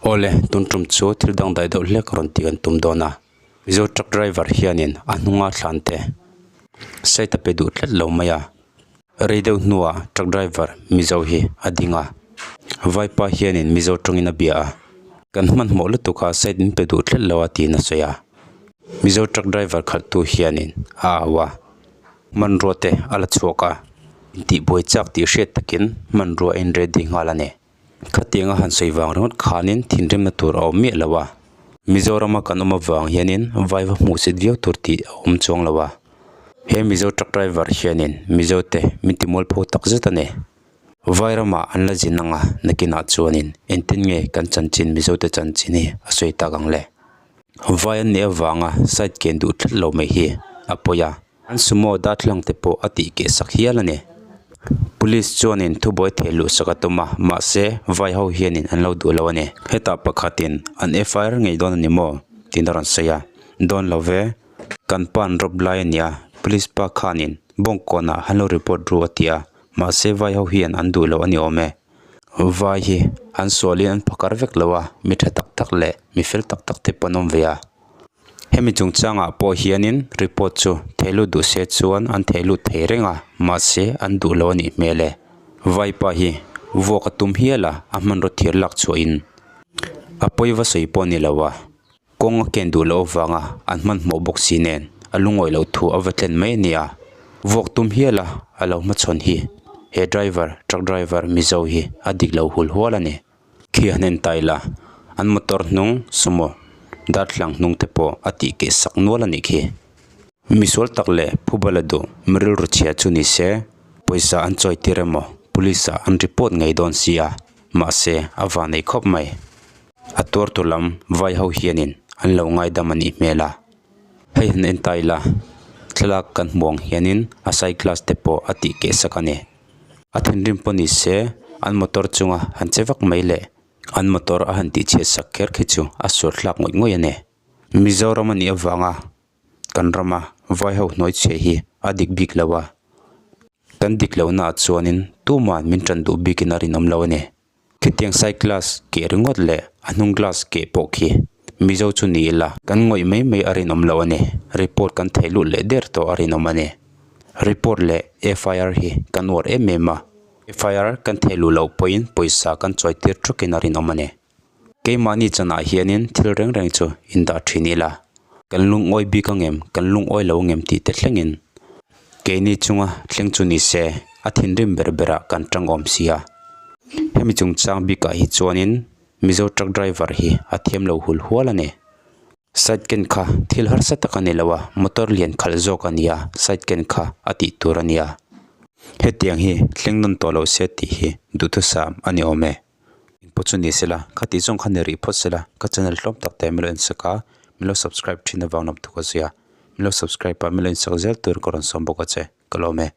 Awle, tun tum chu thil dangdai deuh hlek rawn tih kan tum dawn a. Mizo truck driver hianin a hnunga thlan te side a pe duh tlat lo mai a. Rei deuh hnuah truck driver Mizo hi a ding a. Vaipa hianin Mizo tawngin a bia a. Kan hmanhmawh lutuk a side min pe duh tlat lo a tiin a sawi a. Mizo truck driver khalhtu hianin a au a. Hmanrua te a la chhuak a. Intihbuai chak tih hriat takin hmanrua a in ready nghal a ni. Khatianga han sawi vang ringawt khanin thinrimna tur a awm miah lo a, Mizorama kan awm avang hianin vai va hmuh sit viau tur tih a awm chuang lo a, he Mizo truck driver hianin Mizo te min ti mualpho tak zet a ni. Vai ramah an la zin ang a, nakinah chuanin engtin nge kan chanchin Mizo te chanchin hi a sawi tak ang le? Vai an nih avanga side ken duh tlat lo mai hi a pawi a. An sumo darthlalang te pawh a tih keh sak hial a ni. Police chuanin thubuai theh luh sak a tum a, mahse vai ho hianin an lo duh lo a ni. Hetah pakhatin an FIR ngei dawn a ni maw? tiin a rawn sawi a, Dawn lo ve, kan pa an rawp lai a nia, police pa khanin Bawngkawnah han lo report ru a ti a, mahse vai ho hian an duh lo a ni awm e. Vai hi an sualin an phakar vek lo a, mi tha tak tak leh mi fel tak tak te pawh an awm ve a. Hemi chungchangah pawh hianin report chu theilut duh se chuan an theilut thei reng a, mahse an duh lo a nih hmel e. Vaipa hi vuak a tum hial a, a hmanraw thir lak chhuahin a pawi va sawi pawh a ni lo a, kawng a ken duh loh avanga an hmanhmawh bawk si nen a lungawih loh thu a va tlen mai a ni a. Vuak tum hial a, a lo hmachhawn hi he driver, truck driver Mizo hi a dik lo hul hual a ni. Khi han en ta ila, an motor hnung sumo darthlalang hnung te pawh a tih keh sak nual a nih khi. Misual tak leh phubala duh mi rilru chhia chu ni se, pawisa an chawi tir emaw police ah an report ngei dawn si a, mahse a va nei khawp mai. A tuartu lam vai ho hianin an lo ngaidam a nih hmel a. Hei han en ta ila, thlalak kan hmuh ang hianin a side glass te pawh a tih keh sak a ni. A thinrim pawh ni se an motor chunga han che vak mai leh an motor a han tih chhiat sak kher khi chu a sual thlak ngawih ngawih a ni. Mizoram a nih avanga kan rama vai ho hnuai chhiah hi a dik bik lo a, kan dik lohna ah chuanin tuman min tan duh bikin a rinawm lo a ni. Khitiang side glass keh ringawt leh a hnung glass keh pawh khi Mizo chu ni ila kan ngawih mai mai a rinawm lo a ni. Report kan theih lut leh der tawh a rinawm a ni. Report leh FIR hi kan uar em em a, FIR kan theih luh loh pawhin pawisa kan chawi tir thukin a rinawm a ni. Keimahni chanah hianin thil reng reng chu indah thin ila kan lungawi bik ang em, kan lungawi lo ang em tih te thlengin Keini chunga thleng chu ni se, a thinrim ber berah kan tang awm si a. Hemi chungchang bikah hi chuanin Mizo truck driver hi a thiam lo hul hual a ni. Side ken kha thil harsa tak a ni lo a, motor lian khalh zawk a ni a, side ken kha a tih tur a ni a. Hetiang hi thleng nawn tawh lo se tih hi duhthusam a ni awm e. Engpawh chu ni sela, kha tih zawng kha ni rih phawt sela, ka channel hlawm tak te min lo ensak a, min lo subscribe thin avang lam thuk a zia. Min lo subscribe a, min lo ensak zel tur ka rawn sawm bawk a che, ka lawm e.